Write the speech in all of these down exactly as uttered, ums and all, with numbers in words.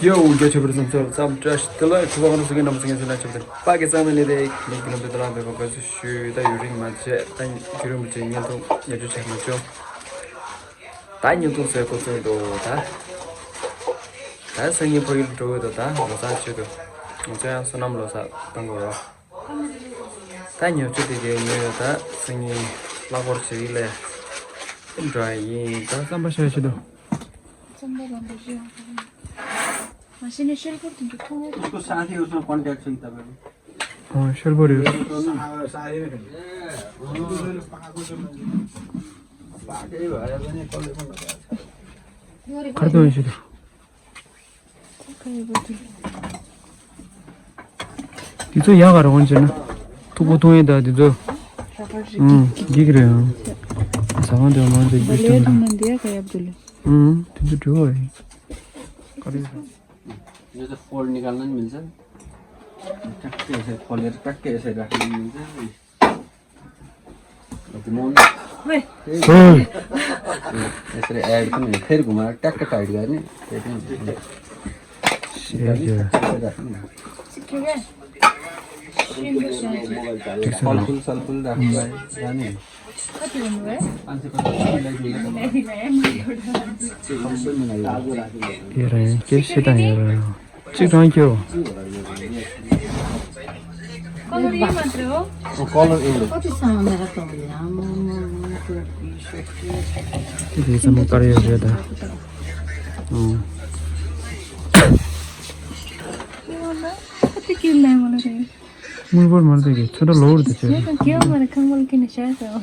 ཡོ། རྒྱ་ཆེ་བར་སོང་ཚོར་ཙམ་བཀྲ་ཤིས་བདེ་ལེགས། ཁྱུ་པ་ང་རང་སུ་གི་ནམ་སེང་སེ་ན་ཆབ་དེར་པ་གི་གཙང་མ་ལས་དེ་ངེད་ཀྱི་ལམ་དུ་དོ་རང་བོད་པ་དགའ་བསུ་ཞུ། ད་ཡུན་རིང་མ་བྱས། ད་རྒྱུ་རིན་པོ་ཆེ་བརྙན་ཐུང་ཉེར་བཅུ་ཆགས་མ་བྱུང་། ད་བརྙན་ཐུང་བཟོས་འགོ་ཚུགས་འདུག་ད་ད་སང་ཉིན་ཕ་ཡུལ་འགྲོ་གི་འདུག་ད་ལོ་གསར་ཆེད་དུ་ང་ཚོ་ཡང་བསོད་ནམས་ལོ་གསར་གཏོང་དགོས་རོགས། ད་ཉོ་ཆུ་དེ་གའི་ཉོས་ཡོད། ད་སང་ཉིན་གླ་འཁོར་བྱེད་ཡིག་ལས་འགྲོ་ཡིན། ད་རྩམ་པ་ཤ་ཤི་འདུག་རྩམ་པ་རང་འདུག་ཞེས། མ་གཞི་ནས་ཤེལ་སྒོར་དེ་འདྲ་མཐོང་ཡོད། उसको साथी उसमें कांटेक्ट सही था। हाँ, शैल बोल रहे हो। खरीदो इसे तो। དེ་ཚོ་ཡག་ག་རེ་འོང་ཅེ་ན། ཐུག་པོ་ཐུང་ཡེ་ད་དེ་ཚོ། ཨུམ། འགྲིག་གི་རེད་ཨང་། ཟ་ཁང་དེ་མང་ཆེ་འགྲིག་ཏུ་མི་འདུག་ཨུམ། དེ་ཚོ་འགྲིག་པ་རེད། ག་རེ་ཡོད། ये तो फोल्ड निकालना नहीं मिलता। टक के ऐसे खोले, टक के ऐसे रखने मिलता है। ऐसे ऐड को नहीं, फिर घुमा, टक टाइट करने। ठिक छ। सलफुल, सलफुल राख्नु भयो, जाने। कति भन्नुभयो? पाँच सय पचास। यो रह्यो, के सिधा यो रह्यो। चिकन के हो? कलर यही मात्र हो? कलर यही हो। कति सामान राख्नु भयो? आम्मामा, त्यो टी-सर्ट। ये सब कर यो है दा। हम्म। के भन्दा? कति किन्ने मलाई रे? मुलबोर मर्दै के छोटो लोड त छ। यो त के हो, मैले कम्बल किने साथ हो।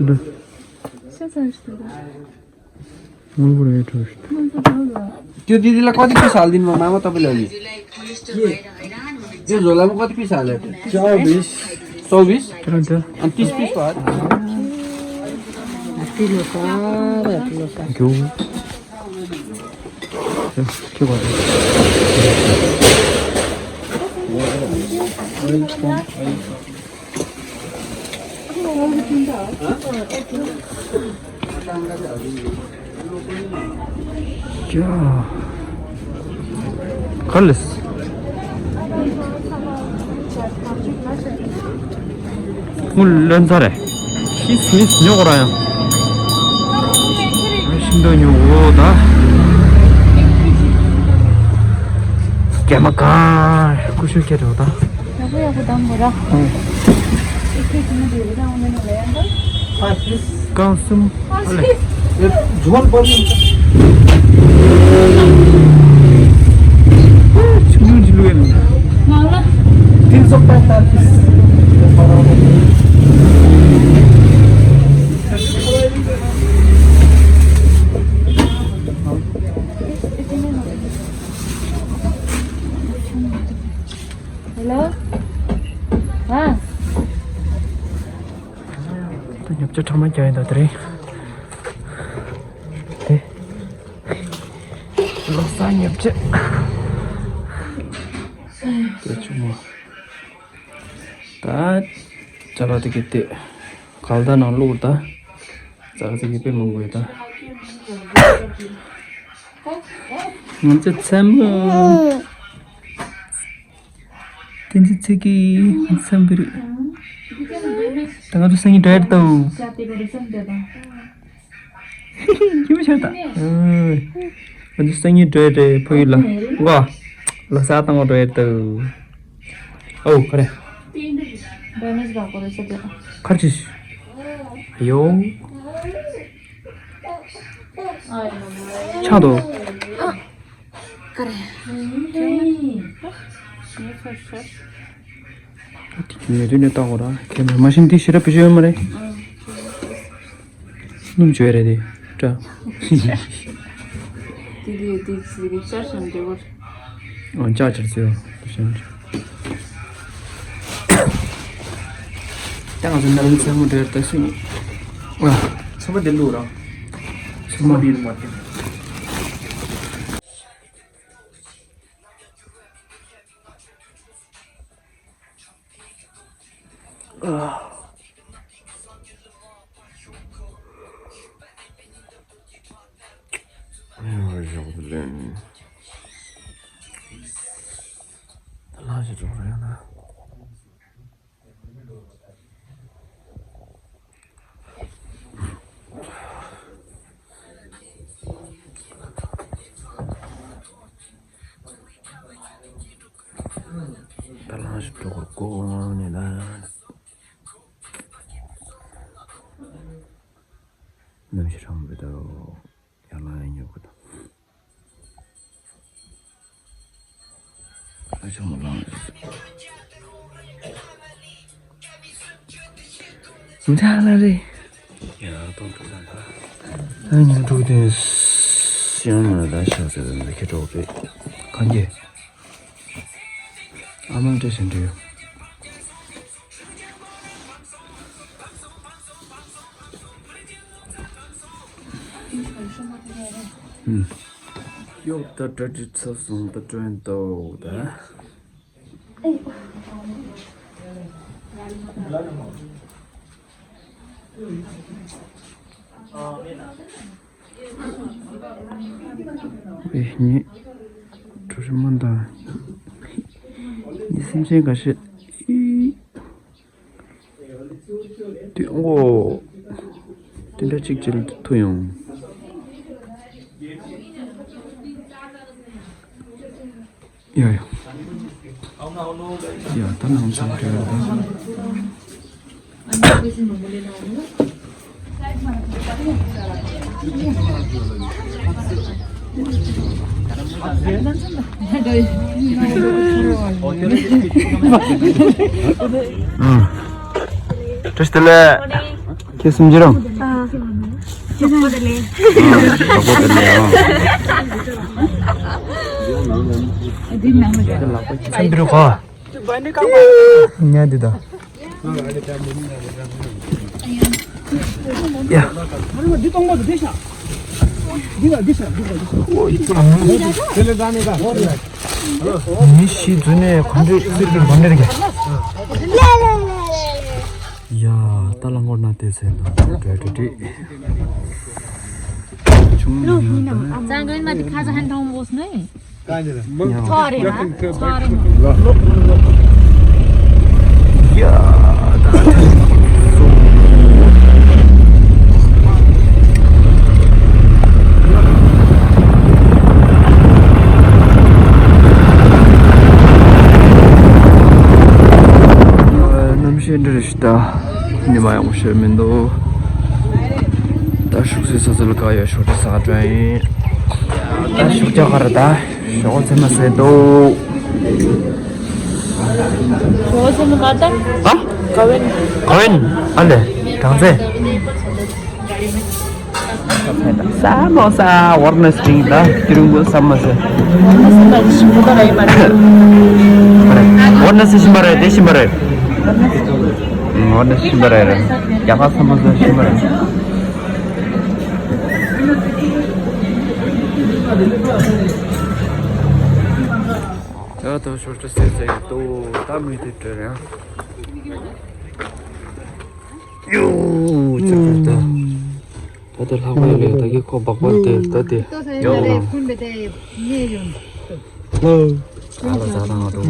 दु। सच हो यस्तो। मुलबोर है ठोस। मुलबोर हो द। त्यो दिदीलाई कति पिस हालिदिनु भयो मामा तपाईँले अघि? के? त्यो झोलामा कति पिस हाल्यो? चौबिस। चौबिस? किन त? अनि तिस पिस भयो। हात्ती लोसा, हात्ती लोसा। घिउ। के गर्नु? क्या? खलेस। मुल्लन सारे। किस मिस न्योक रहा है। शिंदो न्योक वो था। क्या मकान? कुछ क्या होता? ཡག་པོ་ཡག་པོ་བདམས་དགོས་ར། ཨང་། ཨེ་ཁེ་ཁྱི་མོ་དེ་རི་དང་འོ་ན་ལ་ཡང་དང་། ཨ་ཙི། རྐང་གསུམ། ཨ་ཙི། ཨ་ལེ། ཨེ་ཇུ་ཝན་པར་ཡིན། ཆུང་ཆུང་ཅིག་ལུས་ཡིན། ང་ལ། तीन सौ पैंतालीस। हेलो। हाँ। ད་ཉོ་ཆ་ཁྲ་མ་རྒྱག་ཡིན་ད་དེ་རིང་། དེ། ལོ་གསར་ཉོ་ཆ། དེ་ཆུང་མ། ད་ཅ་ལག་དེ་གི་དེ། གལ་ད་ནང་བླུགས་ད། ཅ་ལག་དེ་གི་དཔེ་མང་པོ་ཡོད་ད། ང་ཚོ་ཚེ་མོ། དེ་ཚེ་ཚེ་གི་ཚེ་འབི་རི། ད་ང་ཚོ་སང་ཉིན་ཌའེ་ཊི་ད། ཁྱིམ་ཆ་ད། ཨོ། ང་ཚོ་སང་ཉིན་ཌའེ་ཊི་ཕ་ཡུལ་ལ། ལོ་གསར་བཏང་བ་ཌའེ་ཊི་ད། ཨོ་ཁ་རེ། ཁར་ཅིས། ཡོ། ཆག་འདུག་ཀ་རེ། ཉེ་དུས་ནས་བཏང་དགོས་ར། ཁྱེད་མ་མ་ཤིན་དེ་ཞེ་དྲག་བེད་སྤྱོད་ཡོད་མ་རེད། སྣུམ་བྱོས་རེད་དེ། ཏྲ། དེ་དེ་དེ་དེ་ཅར་ཤམ་དེ་བར། ཨོ་ཅར་ཅར་ཟེར་བ། ད་ང་ཚོ་ནང་མི་ཚང་མ་འདྲེར་ལྟ་སུ་ཡིན། ཨ། ཚང་མ་འདི་ལུག་ར། ཚང་མ་འདི་ལུག་མ་ཐེ། ལྷ་ཞིག་འགྲོ་རེད་ན། ད་ལྷ་ཞིག་འགྲོ་དགོས་ནས་ན། ནམ་ཞིག་རང་བུད་དོ། ཡར་ལངས་ཡ་ཉོ་གི་དང་། ཨ་ཅག་མོ་ལངས་ཡོད། འདྲ་ལ་རེད། ཡ་གཏོང་ཐུབ་ཙང་ད། ཨ་ཉོ་འགྲོ་དུས་ཡང་མ་ད་ཤག་ཟེར་བའི་མི་ཁྱེད་གྲོགས་པས་གང་གི། ཨ་མ་འདྲ་ཞིག་འདྲ་ཡོད། ཨུམ། གཡོག་ད་གྲ་སྒྲིག་ཚར་སོང་ད་སྒྲོན་དོ་ད། ཨེ་ཉི། གྲུ་རི་མོ་འདང་། ཉི་སེམས་ཅན་འགའ་ཤས། ཨི། དུས་འོ། དེ་འདྲ་གཅིག་ཅིག་ཐུ་ཡོང་། ཡ་ཡ། ཡ་ད་ནང་ཚང་བྲལ་བ་དང་། བཀྲ་ཤིས་བདེ་ལེགས། ཁྱེད་སུམ་ཅུ་རང་། ཨ། ཨ། སུམ་ཅུ་རུ་ག་ཉལ་འདི་ད། ཡ། མི་ཤི་རྫུན་ནས་གོན་འདྲེ་ཚིར་གི་གོན་འདྲེ་རྒྱ། ཡ། ད་ལ་ངོར་ན་དེ་ཚེ་ན་འདྲེ་འདྲེ་འདྲེ། ཅང་གོན་མ་དེ་ཁ་ས་ཧན་ཐོང་བོས་ནས། ཚོ་རེད་ན། ཚོ་རེད་ན། ཡ། ད་གནམ་གཤིས་འདི་རེད་ཤི་ད། ཉི་མ་ཡག་པོ་ཞིག་མི་འདུག་ད་ཤུགས་སེ་ས་ཚལ་ག་ཡོད་ཤོག་ད་ས་ག་ཡིན། ད་ཤུགས་རྒྱག་ག་ར་ད་ཞོགས་ཚེ་མ་ཟེར་འདུག་ཞོགས་ཚེ་མ་ག་ད། ཨ། ག་བན། ག་བན། ཨ་ལེ། གྲང་ཚེ། ས་མོ་ས་ཝར་ནས་ཏིང་ད་ཁྱི་རུང་གོ་ས་མོ་ས། ཝར་ནས་ཤིམ་པ་རེད་དེ་ཤིམ་པ་རེད། ཝར་ནས་ཤིམ་པ་རེད་རེད། རྒྱ་གར་ས་མོ་ས་ཤིམ་པ་རེད། ད་ད་ཤོར་ཏུ་སེ་ཚེ་ཡོད་དོ་ད་མི་དེ་བྲལ་ཡང་། ཡོ། ཅག་ད། ད་ལྟ་ལྷག་པ་ལས་ད་གི་ཁོ་སྦག་སྦག་དེ་ད་དེ་ཡོ། ཧ་ལ་ཟ་དང་ང་འགྲོ་བ་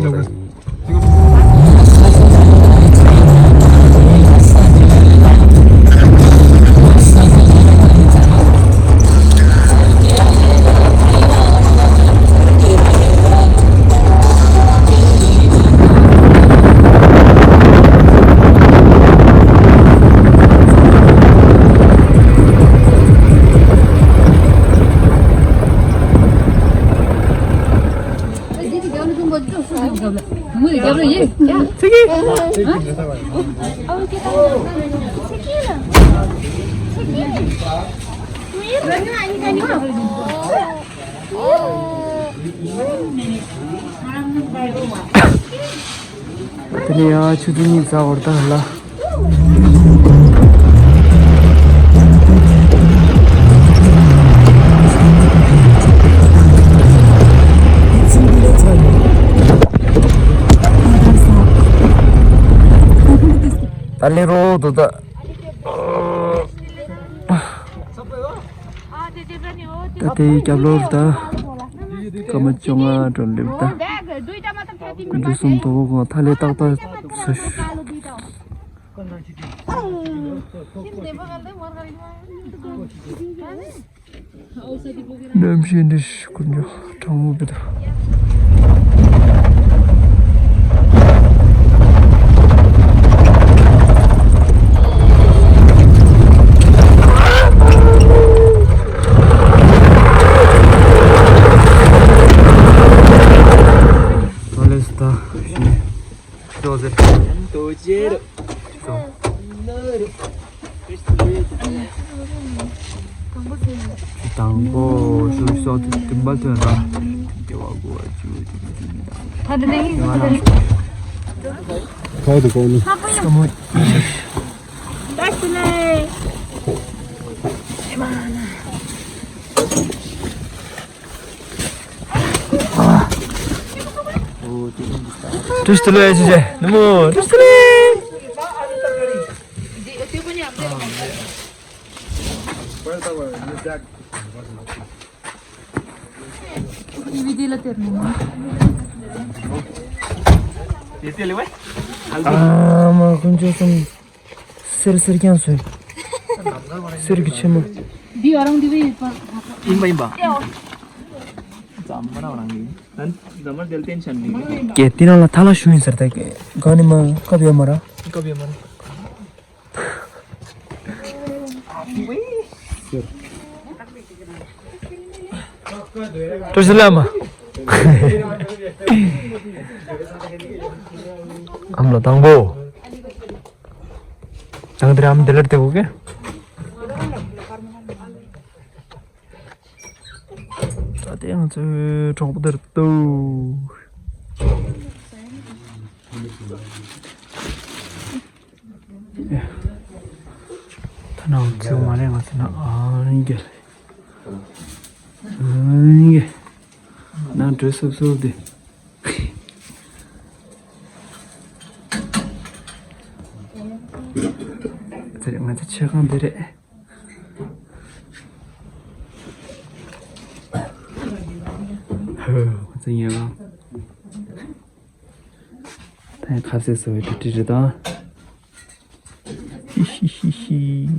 ད་ཡིན། དེ་ནས་ཡང་ཆུ་ཚོད་གཉིས་ཙམ་བར་དག་ལ། ད་ལེ་རོ་དོ་ད། ད་དེའི་རྒྱབ་ལོགས་ད། སྐར་མ་བཅོ་ལྔ་འགྲོ་སླེབས་ད། དཀོན་མཆོག་གསུམ་དོ་བོ་གང་ཐ་ལེ་ཏག་ཏག་སུ། གནམ་གཤིས་འདི་དཀོན་མཆོག་གྲང་མོ་བི་དོ། ཏོ་ལེ་སི་ཏ་ཤི་ནི་ཏོ་ཟེར། ཏོ་ཇེ་རུ། ཏོ། དང་པོ་ཤུ་ཤོ་ཏི་ཏིམ་པལ་ཏོན་ར། ཏེ་བ་གོ་བ་ཅུ་ཏི་ཏི་ཏི་ཏི། ད་དེ་ནས་ཡིན་ཟེར་ཏེ། ཁའོ་ཏི་ཀོ་ནི། ད་ཤི་ནས། བཀྲ་ཤིས་བདེ་ལེགས་ཨེ་ཅེ་ཅེ། ནུ་མོ་བཀྲ་ཤིས་བདེ་ལེགས། ཨ་མ་དཀོན་མཆོག་གསུམ། གསེར་གསེར་རྐྱང་བཟོས། གསེར་གྱི་ཕྱེ་མ། འདི་ཨ་རང་འདི་བས་ཡོད་པ། ཡིན་པ་ཡིན་པ། ཛམ་མ་ར་རང་གི། ཛམ་མ་དེལ་ཏེན་ཆན་གི། གལ་ཏེ་རང་ལ་ཐ་ལ་ཞུ་ཡིན་ཟེར་ད་གི། ག་ནི་མ་སྐབས་ཡོད་མ་ར། སྐབས་ཡོད་མ་ར། བཀྲ་ཤིས་བདེ་ལེགས་མ། ཨམ་ལ་དང་པོ། ཅང་དེ་ར་ཨམ་དེ་ལར་དེ་གོ་གེ། ད་དེ་ང་ཚོའི་གྲོགས་པོ་དེར་ཏུ། ད་ནང་ཚོ་མ་རེད། ང་ཚོ་ན་ཨང་གེ་ཨང་གེ་ན་འགྲོ་སུབ་སུབ་དེ། ང་ཚོ་ཆས་ཁང་འདི་རེད། ཧོ། ང་ཚོ་ཉལ་ཁང་། ད་ཡང་ཁ་ཟས་ཟ་བའི་གྲ་སྒྲིག་རེད་ད། ཧི་ཧི་ཧི་ཧི།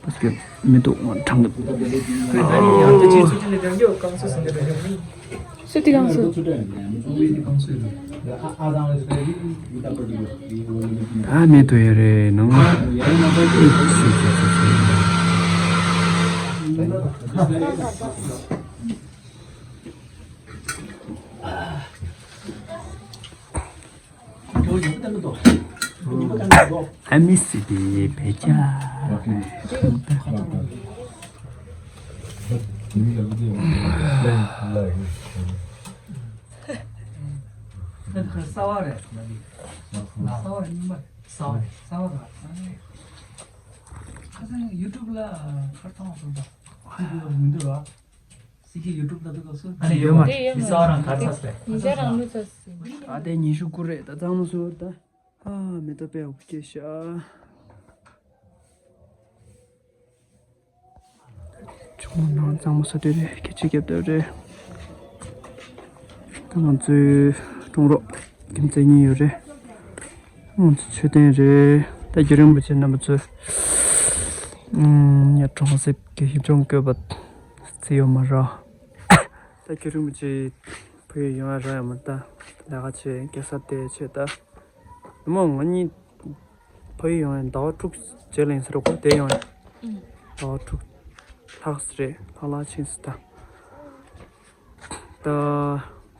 ཨ་སྐྱོ་མི་འདུག་ང་གྲང་གི། སུ་དེ་གང་སུ། ད་མེད་དུ་ཡོད་རེད་ནང་། ཨ་མི་སི་དེ་བེ་ཅ། གསར་བ་རེད། གསར་བ་རེད། གཉིས་པ་གསར་བ་རེད། གསར་བ་རེད། ཁ་སང་ཡུ་ཊུབ་ལ་ཁར་ཐོང་སོང་ད། ཡུ་ཊུབ་ལ་མི་འདུག་བ། སི་ཁི་ཡུ་ཊུབ་ལ་འདུག་ག་སུ། ཨ་ནི་ཡོད་མ་རེད། ཡི་ས་རང་གར་ཚ་སེ། ཡི་ས་རང་ལུས་ཚ་སེ། ཨ་དེ་ཉི་ཤུ་དགུ་རེད། ད་གཙང་མ་སུ་ད། ཨ་མེ་ཏོག་དཔེ་འོ་སྐྱེས་ཤག་ཆུང་མ་ནང་གཙང་མ་སུ་དེ་རེད། སྐད་ཆ་རྒྱབ་དེ་རེད། ད་ང་ཚོའི་ཀྲུང་རོགས་རྒྱུ་མཚན་གཉིས་ཡོད་རེད། ང་ཚོ་མཆོད་རྟེན་རེད། ད་རྒྱུན་རིང་པོ་ཆེ་རྣམ་པ་ཚོས་ཉ་གྲོང་གསེབ་ཀྱི་ཞིབ་སྦྱོང་དགོས་པ་བརྩི་ཡོད་མ་རེད། ད་རྒྱུན་རིང་པོ་ཆེ་བོད་ཡིག་ཡོང་ཡ་རག་ཡོད་མ་རེད། ད་ལས་ཀ་བྱེད་སྐྱེ་ས་དེ་བྱེད་ད། མོ་ང་གཉིས་བོད་ཡིག་ཡོང་ཡ་ཟླ་བ་དྲུག་རྗེས་ལ་ཡིན་ཟེར་གོ། དེ་ཡོང་ཡ་ཟླ་བ་དྲུག་ལྷག་ཙམ་རེད། ལྷག་ལྷག་ཕྱིན་སོང་ད། ད་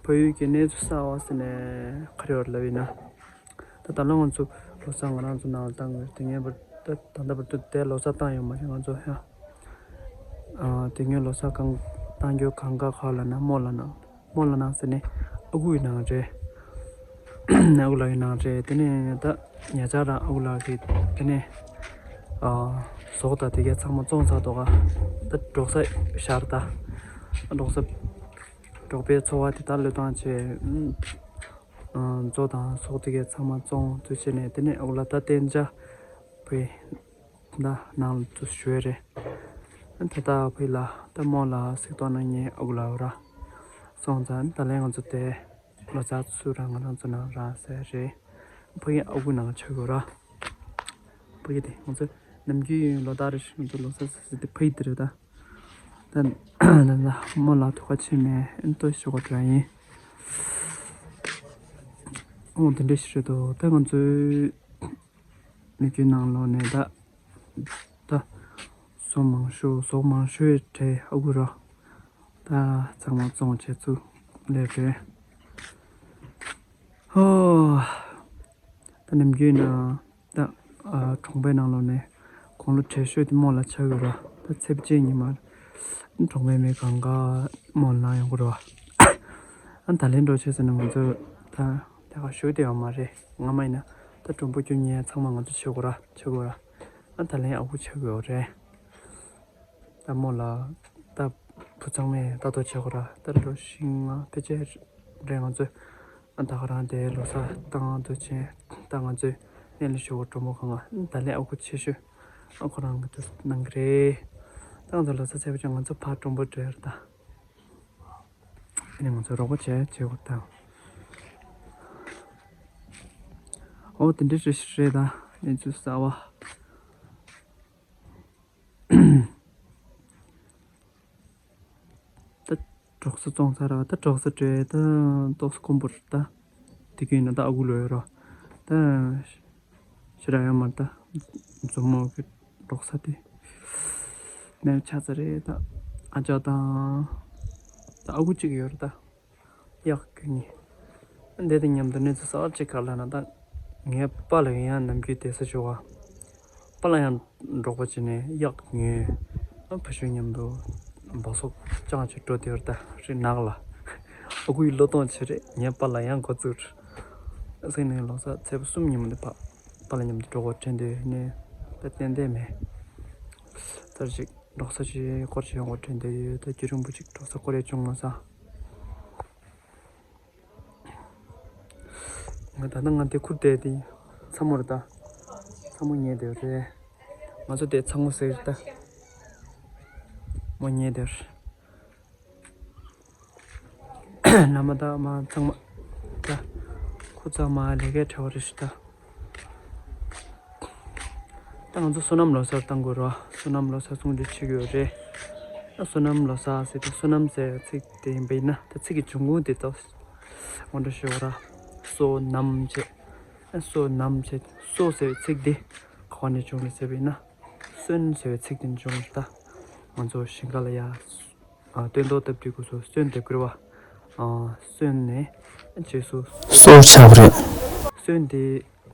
བོད་ཡིག་གི་གནས་ཚུལ་གསར་བ་ཟེར་ནས་ག་རེ་བར་ལབ་ཡིན་ན། ད་ད་ལོ་ང་ཚོ་ལོ་གསར་ང་རང་ཚོ་ནང་ལ་བཏང་དགོས། དེ་ངེས་པར་ད་ད་ལྟ་བར་དུ་དེ་ལོ་གསར་བཏང་ཡོད་མ་རེད་ང་ཚོ་ཡང་། ཨ་དེ་སྔོན་ལོ་གསར་གང་བཏང་རྒྱུ་གང་ག་ག་ལ་ན་རྨོ་ལ་ན་རྨོ་ལ་ན་ཟེར་ནས་ཨ་ཁུ་ཡི་ནང་རེད། ཨ་ཁུ་ལགས་ཡི་ནང་རེད། དེ་ནས་ད་ཉེ་ཆར་རང་ཨ་ཁུ་ལགས་ཀྱིས་དེ་ནས་ཨ་ཟོག་དང་དེ་ག་ཚང་མ་བཙོང་ཚར་འདུག་ག་ད་འབྲོག་ས་ཤར་ད་འབྲོག་ས་འབྲོག་པའི་འཚོ་བ་དེ་ད་བློས་བཏང་བྱས། ཨ་མཛོ་དང་ཟོག་དེ་ག་ཚང་མ་བཙོང་དུ་བྱས་ནས་དེ་ནས་ཨ་ཁུ་ལགས་ད་གཏན་འཇགས་བོད་ད་ནང་ལ་ཚུར་ཞུ་ཡ་རེད། ད་ལྟ་ཕ་གི་ལ་ད་རྨོ་ལགས་གཟིགས་རྟོག་གནང་མཁན་ཨ་ཁུ་ལགས་ཡོད་ར། སོང་ཙང་ད་ལན་ང་ཚོ་དེ་ལོ་གསར་ཚུར་ར་ང་རང་ཚོ་ནང་ར་ཟེར་རེད། ཕ་གི་ཨ་ཁུ་ནང་ཆགས་ཡོད་ར། ཕ་གི་དེ་ང་ཚོ་ནམ་རྒྱུན་ལོ་ལྟར་རེ་བཞིན་ང་ཚོ་ལོ་གསར་ཟེར་ཟེར་དེ་ཕ་གི་དེ་རེད་ད། ད་ད་ད་རྨོ་ལགས་ཐུགས་ཁ་ཆེ་མེད་ཨེ་ལྟོས་ཤོག་གོ་དྲ་ཡིན། ཨོ་དེ་འདྲ་ཞིག་རེད་དོ། ད་ང་ཚོའི་མི་རྒྱུད་ནང་ལོགས་ནས་ད་ད་བཟོ་མང་ཤོས་བཟོ་མང་ཤོས་གྲས་ཨ་ཁུ་ར། ད་ཚང་མ་བཙོང་བྱས་ཚུར་སླེབས་རེད། ཧོ། ད་ནམ་རྒྱུན་ན་ད་ཨ་གྲོང་པའི་ནང་ལོགས་ནས་དགུང་ལོ་བགྲེས་ཤོས་དེ་རྨོ་ལགས་ཆགས་ཡོད་ར། ད་ཚེས་པ་གཅིག་ཉི་མ་གྲོང་པའི་མི་གང་ག་རྨོ་ལགས་ཡོང་གི་ར། ཨ་ད་ལན་འགྲོ་བྱས་ཟེར་ན་ང་ཚོ་ད་དེ་ག་ཞུ་བདེ་བ་མ་རེད། སྔ་མ་ཡིན་ན་ད་གྲོང་པ་རྒྱུ་ཉེ་ཚང་མ་ང་ཚོ་ཆགས་ཡོད་ར་ཆགས་ཡོད་ར། ཨ་ད་ལན་ཨ་ཁུ་ཆགས་ཡོད་རེད། ད་རྨོ་ལགས་ད་བུ་ཚང་མས་ལྟ་རྟོག་བྱེད་དགོས་ར། ད་ལོ་བཞི་ལྔ་ཕལ་ཆེར་རེད་ང་ཚོས། ཨ་ད་ག་རང་དེ་ལོ་གསར་བཏང་འདུག་ཅེས་ད་ང་ཚོས་སྣེ་ལེན་ཞུ་བ་གྲོང་པ་གང་ང་ད་ལན་ཨ་ཁུ་ཆེ་ཤོས་ཨ་ཁོ་རང་གི་དུ་གནང་གི་རེད། ད་ང་ཚོ་ལོ་གསར་ཚེས་པ་ཅན་ང་ཚོ་ཕར་གྲོང་པ་འགྲོ་ཡ་རེད་ད། ཨ་ནི་ང་ཚོ་རོགས་པ་བྱས་བྱེད་དགོས་ད། ཨོ་དེ་འདྲ་རེད་རེད་ད་གནས་ཚུལ་གསར་བ། ད་གྲོགས་ས་བཙོང་ཚར་ར་ད་གྲོགས་ས་བྲོས་ད་ཏོག་ཙམ་དཀོན་པོ་རེད་ད། དེ་གིན་ན་ད་ཨ་ཁུ་ལོས་ར་ད་ཞེ་དྲག་ཡོད་མ་རེད་ད། མཛོ་མོ་གི་གྲོགས་ས་དེ་མེད་ཆགས་ཚར་རེད་ད། ཨ་ཅག་དང་ད་ཨ་ཁུ་གཅིག་ཡོད་རེད་ད། གཡག་གི་ངས། འདི་དང་མཉམ་དུ་གནས་ཚུལ་གསར་བ་གཅིག་ག་ལབ་ན་ད། ངའི་པཱ་ལགས་ཡང་ནམ་རྒྱུན་བསྡད་ས་ཞུ་བ། པཱ་ལགས་ཡང་འབྲོག་པ་བྱས་ནས་གཡག་ཉོས། ཨ་ཕ་ཤུལ་མཉམ་དུ་སྦག་སོག་ཅང་ཅིག་འགྲོ་དེ་བར་ད་རི་ནགས་ལ། ཨ་ཁུའི་བློས་གཏོང་བྱེད་རེད་ངའི་པཱ་ལགས་ཡང་འགོ་བཙུགས། ཨ་སེང་ནས་ལོ་གསར་ཚེས་པ་གསུམ་ཉིན་མོ་འདི་པཱ་པཱ་ལགས་མཉམ་དུ་འགྲོ་དགོས་དྲན་འདུག་ནས་ད་ཏན་ཏན་མེད། ཙར་ཅིག་འབྲོག་ས་ཅིག་སྐོར་ཞིག་ཡོང་དགོས་དྲན་འདུག་ཡོད་ད་རྒྱུན་རིང་པོ་ཅིག་འབྲོག་ས་སྐོར་ཡ་བྱུང་མ་སོང་། ང་ད་ལྟ་ང་དེ་ཁུར་བསྡད་དེ་ཚ་མོ་རེད་ད། ཚ་མོ་ཉལ་བསྡད་རེད། ང་ཚོ་དེ་ཚ་མོ་ཟེར་ད། མོ་ཉལ་བསྡད་རེད། ན་མ་ད་མ་ཚང་མ་ད་ཁུ་ཚ་མ་ལས་ཀའི་བྲེལ་བ་རེད་ཤི་ད། ད་ང་ཚོ་སོ་ནམ་ལོ་གསར་བཏང་དགོས་ར། སོ་ནམ་ལོ་གསར་སྲུང་བརྩི་བྱེད་དགོས་རེད། ད་སོ་ནམ་ལོ་གསར་ཟེར་ཏེ་སོ་ནམ་ཟེར་ཚིག་དེ་ཡིན་པ་ཡིན་ན་ད་ཚིག་གི་འབྱུང་ཁུངས་དེ་ད་ངོ་སྤྲོད་ཞུ་བ་ར། སོ་ནམ་བྱེད། ཨ་སོ་ནམ་བྱེད་སོ་ཟེར་བའི་ཚིག་དེ་ག་བ་ནས་བྱུང་ལ་ཟེར་བ་ཡིན་ན། སོན་ཟེར་བའི་ཚིག་དེ་ནས་བྱུང་ལ་ད། ང་ཚོ་ཞིང་ཁ་ལ་ཡ། ཨ་སྟོན་ཐོག་བཏབ་དུས་སྐབས་སུ་སོན་འདེབས་ཀྱི་རེད་བ། ཨ་སོན་ནས་རྗེས་སུ་སོ་ཆགས་པ་རེད། སོན་དེ་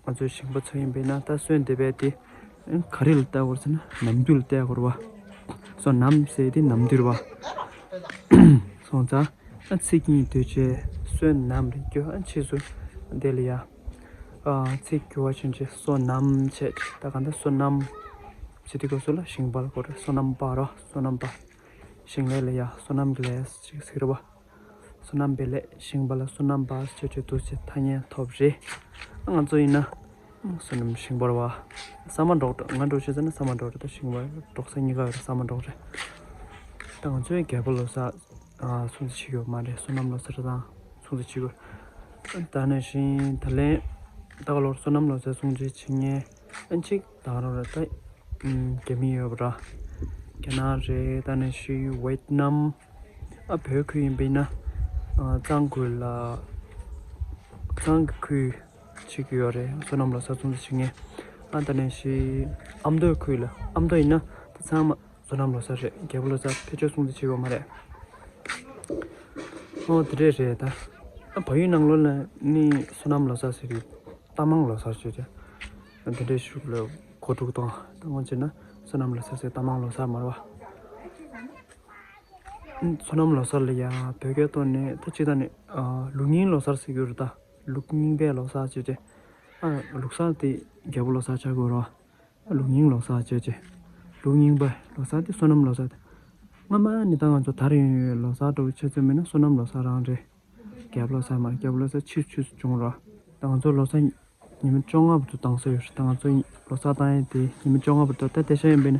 ང་ཚོའི་ཞིང་པ་ཚོ་ཡིན་པས་ན་ད་སོན་འདེབས་པའི་དེ་ག་རེ་ལ་བལྟ་དགོས་ཟེར་ན་ནམ་དུས་ལ་བལྟ་དགོས་རེད་བ། སོ་ནམ་ཟེར་དེ་ནམ་དུས་རེད་བ། སོང་ཙང་ཨ་ཚིག་གཉིས་ལྡོག་བྱས་སོན་ནམ་རེད་རྒྱུ་ཨ་ཕྱིས་སུ་དེ་ལ་ཡ། ཨ་ཚིག་འགྱུར་བ་ཕྱིན་ཆད་སོ་ནམ་བྱས་ད་ག་འདྲ་སོ་ནམ་ཟེར་དུས་སྐབས་སུ་ལ་ཞིང་པ་ལ་གོ་རེད་སོ་ནམ་པ་ར་སོ་ནམ་པ། ཞིང་ལས་ལ་ཡ་སོ་ནམ་གྱི་ལས་ཅིག་ཟེར་བ། སོ་ནམ་པའི་ལས་ཞིང་པ་ལ་སོ་ནམ་པ་ཟེར་བྱས་འདུག་ཅེས་ཐ་སྙད་ཐོབ་རེད། ང་ཚོ་ཡིན་ན་སོ་ནམ་ཞིང་པ་རེད་བ། ས་མ་འབྲོག་ང་འདྲ་བྱས་ཙང་ན་ས་མ་འབྲོག་རེད་ད་ཞིང་པ་འབྲོག་ས་གཉིས་ཀ་ཡོད་རེད་ས་མ་འབྲོག་རེད། ད་ང་ཚོའི་རྒྱལ་པོ་ལོ་གསར་སྲུང་བརྩི་བྱེད་ཀྱི་ཡོད་མ་རེད་སོ་ནམ་ལོ་གསར་དང་སྲུང་བརྩི་བྱེད་ཀྱི་ཡོད། ད་ནང་བཞིན་ད་ལན་ད་ག་ལོར་སོ་ནམ་ལོ་གསར་སྲུང་བརྩི་བྱེད་མཁན་ཨ་གཅིག་ད་རང་རེད་ད། རྒྱ་མི་ཡོད་པ་ར། རྒྱ་ནག་རེད་ད་ནང་བཞིན་ཝེད་ནམ། ཨ་བོད་ཁུལ་ཡིན་པས་ན། གཙང་ཁུལ་ལ། གཙང་གི་ཁུལ་ཅིག་ཡོད་རེད་སོ་ནམ་ལོ་གསར་སྲུང་བརྩི་བྱེད་མཁན། ཨ་ད་ནང་བཞིན་ཨ་མདོའི་ཁུལ་ལ་ཨ་མདོ་ཡིན་ན་ད་ཚང་མ། སོ་ནམ་ལོ་གསར་རེད། རྒྱལ་པོ་ལོ་གསར་ཕལ་ཆེར་སྲུང་བརྩི་བྱེད་ཡོད་མ་རེད། ཨོ་དེ་འདྲས་རེད་ད། ཨ་བལ་ཡུལ་ནང་ལོགས་ལ་ནི་སོ་ནམ་ལོ་གསར་ཟེར་གི་རྟ་མང་ལོ་གསར་ཟེར་གི་དེ་འདྲས་ཤུགས་ལ་གོ་དྲུག་དང་ད་ང་བྱས་ན་སོ་ནམ་ལོ་གསར་ཟེར་རྟ་མང་ལོ་གསར་མ་རེད་བ། སོ་ནམ་ལོ་གསར་ལ་ཡང་བོད་སྐད་ཐོག་ནས་ད་སྤྱིར་བཏང་ནས་ལུགས་རྙིང་ལོ་གསར་ཟེར་གི་རེད་ད། ལུགས་རྙིང་པའི་ལོ་གསར་ཟེར་གི་དེ། ཨ་ལུགས་གསར་དེ་རྒྱལ་པོ་ལོ་གསར་ཆགས་དགོས་རེད་བ། ལུགས་རྙིང་ལོ་གསར་བྱས་རྗེས། ལུགས་རྙིང་པ་ལོ་གསར་དེ་སོ་ནམ་ལོ་གསར་དེ། སྔ་མ་ནི་ད་ང་ཚོ་དར་ཡོང་ཡོད་ལོ་གསར་འགྲོ་ཆེ་ཚོད་མིན་ན་སོ་ནམ་ལོ་གསར་རང་རེད། རྒྱལ་པོ་ལོ་གསར་མ་རེད་རྒྱལ་པོ་ལོ་གསར་ཕྱིས་ཕྱིས་སུ་བྱུང་རོགས། ད་ང་ཚོ་ལོ་གསར་ཉི་མ་བཅོ་ལྔ་བར་དུ་བཏང་ས་ཡོད་རེད་ད་ང་ཚོ་ལོ་གསར་བཏང་ཡས་དེ་ཉི་མ་བཅོ་ལྔ་བར་དུ་ད་དེ་ཤ་ཡིན་པས་ན།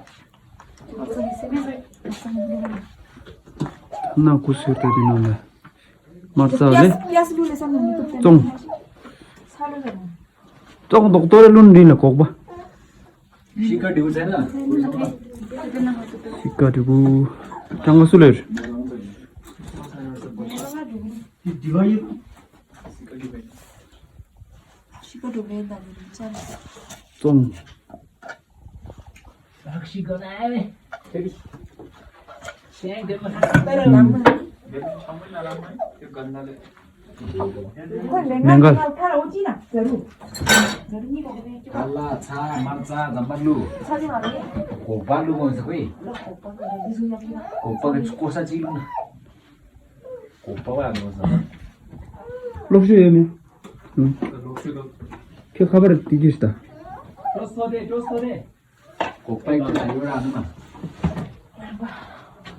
ན་ཀུ་སུར་ཏེ་དེ་ནང་ལ། མར་ཚ་ལེ། ཙོང་། ཙོང་རྡོག་ཏོ་རེ་ལུན་རིན་ལ་ལྐོག་པ། ཤི་ཀ་དྲི་བུ་ཟེར་ན། ཤི་ཀ་དྲི་བུ། ཀྲང་ག་སུ་ལེར། ཙོང་། མེང་གལ། ག་ལ་ཚ་མར་ཚ་འཛམ་བུ་གླུ། གོ་བ་གླུ་མོ་ཟེར་བས། གོ་བ་གི་ཆུ་ཀོ་ས་ཅིག་གླུ་ན། གོ་བ་བ་མོ་ཟེར། སློབ་ཞུ་ཡོད་མེད། ཁྱེད་ཁ་པར་དེ་གྱིས་ད། ཀོ་པའི་ཀྱི་ལ་ཡོད་ར་ནི་མ།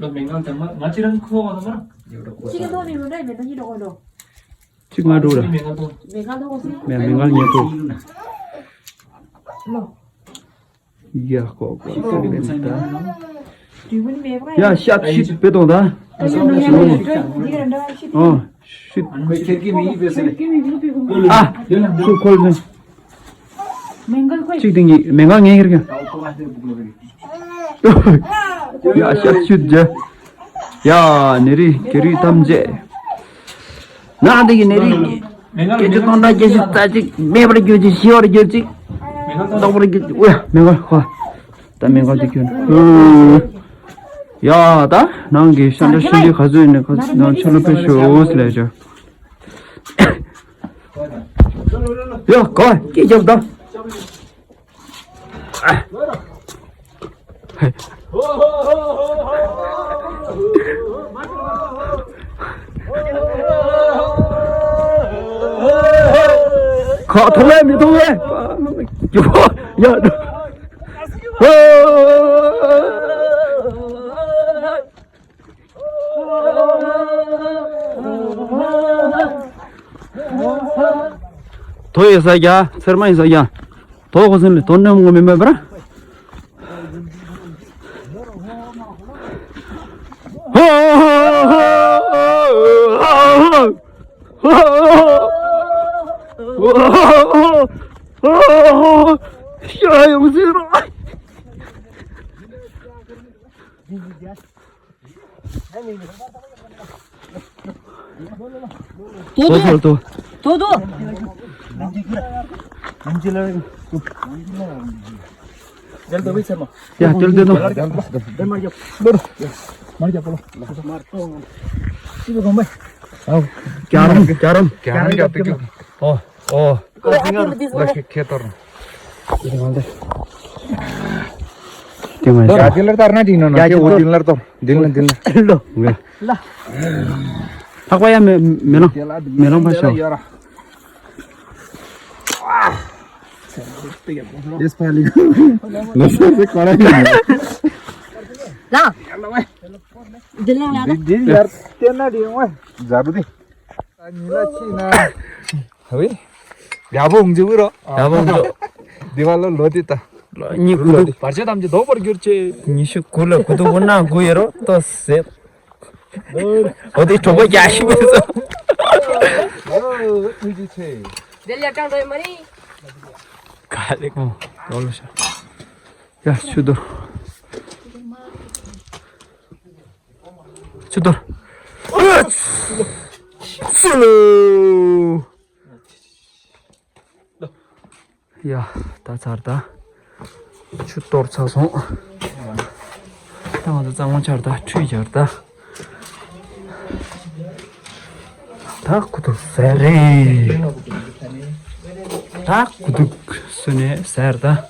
ལོ་མེ་ངང་དང་མ་ང་ཅི་རང་ཁོ་བ་ལ་མ། ཡོད་ར་ཀོ་ཅི་གི་ཐོག་ནས་ཡོད་ར་མེད་ན་ཡིན་རོགས་ལོ། ཅིག་ང་འགྲོ་ར། མེ་ངང་ཐོག་མེ་ངང་ཐོག་སི། མེ་མེ་ངང་ཉེ་ཐོག་ལོ། ཡ་ཀོ་ཀོ་ཀོ་མེ་མེ་ད། དུས་མིན་མེ་བ་ཡ་ཤ་ཤིད་པེ་ཏོང་ད། ཨ་ཡ་ནོ་ཡ་ནོ་ཡ་ནོ་ཡ་ནོ་ཤིད། ཨོ་ཤིད། ཁོས་ཁྱེར་གི་མི་ཡིན་པས་ཟེར། ཨ་ཤུ་ཁོལ་ནས། མེང་གལ་ཁོས། གཅིག་དེ་ངས་མེང་གལ་ངས་ཁྱེར་གི། ཡ་ཤ་ཤུད་ཇ། ཡ་ནེ་རི་ཀེ་རི་ཐམ་ཇེ། ན་འདི་གི་ནེ་རི། སྐད་ཅིག་སྟོང་ཕྲག་བརྒྱད་ཅུ་རྩ་གཅིག་མེད་པར་གྱུར་ཅིག་ཤི་བར་གྱུར་ཅིག་ལྡོག་པར་གྱུར་ཅིག་འོ་ཡ་མེ་འཁོར་ཧོ། ད་མེ་འཁོར་དེ་ཁྱོད། ཡ་ད་ནང་གི་ཤ་འདྲ་ཤི་འདི་ག་ཚོད་ཡིན་ནི་ག་ཚོད་ནང་ཆུ་ལ་ཕེབས་ཤོག་ཟེར་ལས་བྱོས། ཡ་གོ་སྐད་རྒྱབ་ད། ཁ་ཐོག་ལས་མི་ཐོག་ལས། ཡ། དོ་ཡི་ས་རྒྱ་ཚེར་མ་ཡི་ས་རྒྱ། དོ་ཁོ་སེམས་ལས་དོ་ནམ་ངོ་མི་མེད་པར། ཤ་ཡོང་ཟེར་རོ། དོ་དོ། དོ་དོ། དོ་དོ། ཡ་དེ་ལ་དེ་དོ། རྒྱ་རམ་རྒྱ་རམ། རྒྱ་རམ་རྒྱ་རམ། ཨོ། ཨོ། ཁ་ཁེ་ཁེ་ཏར། དེ་མ་ཡ་ཡ་དེ་ལར་ཏར་ན་དེ་ནོ་ན་ཡ་དེ་འོ་དེ་ལར་ཏོ། དེ་ལ་དེ་ལ་ལོ། ལྷག་པ་ཡ་མེ་མེ་ལོང་། མེ་ལོང་པ་ཤོ། ཡེས་ཕ་ལི་ལོ་ཤ་ཟེ་ཁོ་ར་ཡ། ལ། དེ་ལ་ལ། དེ་དེ་ཡར་ཏེ་ན་དེ་ཡོང་བ་ཛ་རུ་དེ། ཉི་ལ་ཆི་ན། ཧ་བེ། ཡ་བོ་འཇུ་རོ། ཡ་བོ་འཇུ། དེ་བ་ལོ་ལོ་དེ་ད། ལོ་གཉིས་ཀུ་ལོ་དུ། བར་ཆད་ཐམས་ཅད་ཟློག་པར་གྱུར་ཅིག་ཉི་ཤུ་དགུ་ལ་དགུ་དུ་དགུ་ན་དགུ་ཡོད་རོ་ཏོ་ཟེར། འོ་དེ་གྲོགས་པོ་རྒྱ་ཤི་མེད་སོ། འོ་ཐུགས་རྗེ་ཆེ། དེ་ལས་ཀྲང་རོལ་མ་རེད། ག་ལེ་གོ། ལོ་ལོ་ཤ། ཡ་ཆུ་དོར། ཆུ་དོར། སུ་ལུ། ཡ་ད་ཚར་ད། ཆུ་གཏོར་ཚར་སོང་། ད་ང་ཚོ་གཙང་མ་ཆར་ད་ཁྲུས་ཆར་ད། ད་ཁུ་ཐུག་ཟེར་རེད། ད་ཁུ་ཐུག་སུ་ནས་ཟེར་ད།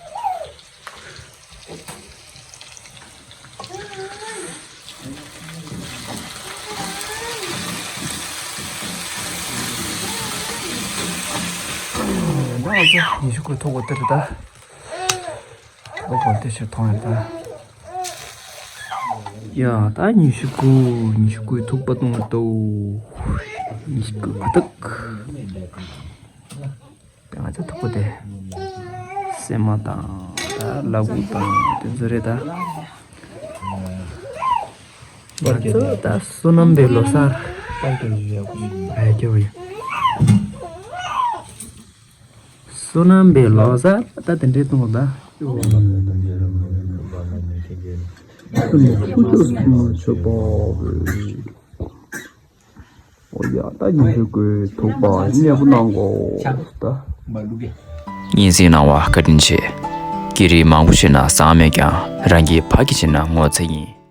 ཉི་ཤུ་དགུ་ཐུག་པ་དེ་རེད་ད། ཨོ་ཧོ་དེ་ཕྱིར་མཐོང་ཡོད་ད། ཡ་ད་ཉི་ཤུ་དགུ་ཉི་ཤུ་དགུ་ཐུག་པ་གཏོང་བ་ཏོ། ཉི་ཤུ་དགུ་ཁ་ཐུག་དེ་ང་ཚོ་ཐུག་པ་དེ། སེ་མ་དང་ད་ལ་ཕུག་དང་དེ་ཚོ་རེད་ད། ང་ཚོ་ད་བསོད་ནམས་པའི་ལོ་གསར། ཨ་སྐྱོ་བོ་ཡ། བསོད་ནམས་པའི་ལོ་གསར་ད་དེ་འདྲའི་གཏོང་ད། ཨོ་ཡ་ད་ཉིན་ཞིག་གོས་ཐུག་པ་མཉེས་པོ་གནང་གོ་ད། སྙན་སེང་གནང་བ་བཀའ་དྲིན་ཆེ། སྐད་རིགས་མང་པོ་ཤེས་ན་བཟང་མེད་ཀྱང་རང་གི་ཕ་གི་བྱས་ན་ངོ་ཚ་ཡིན།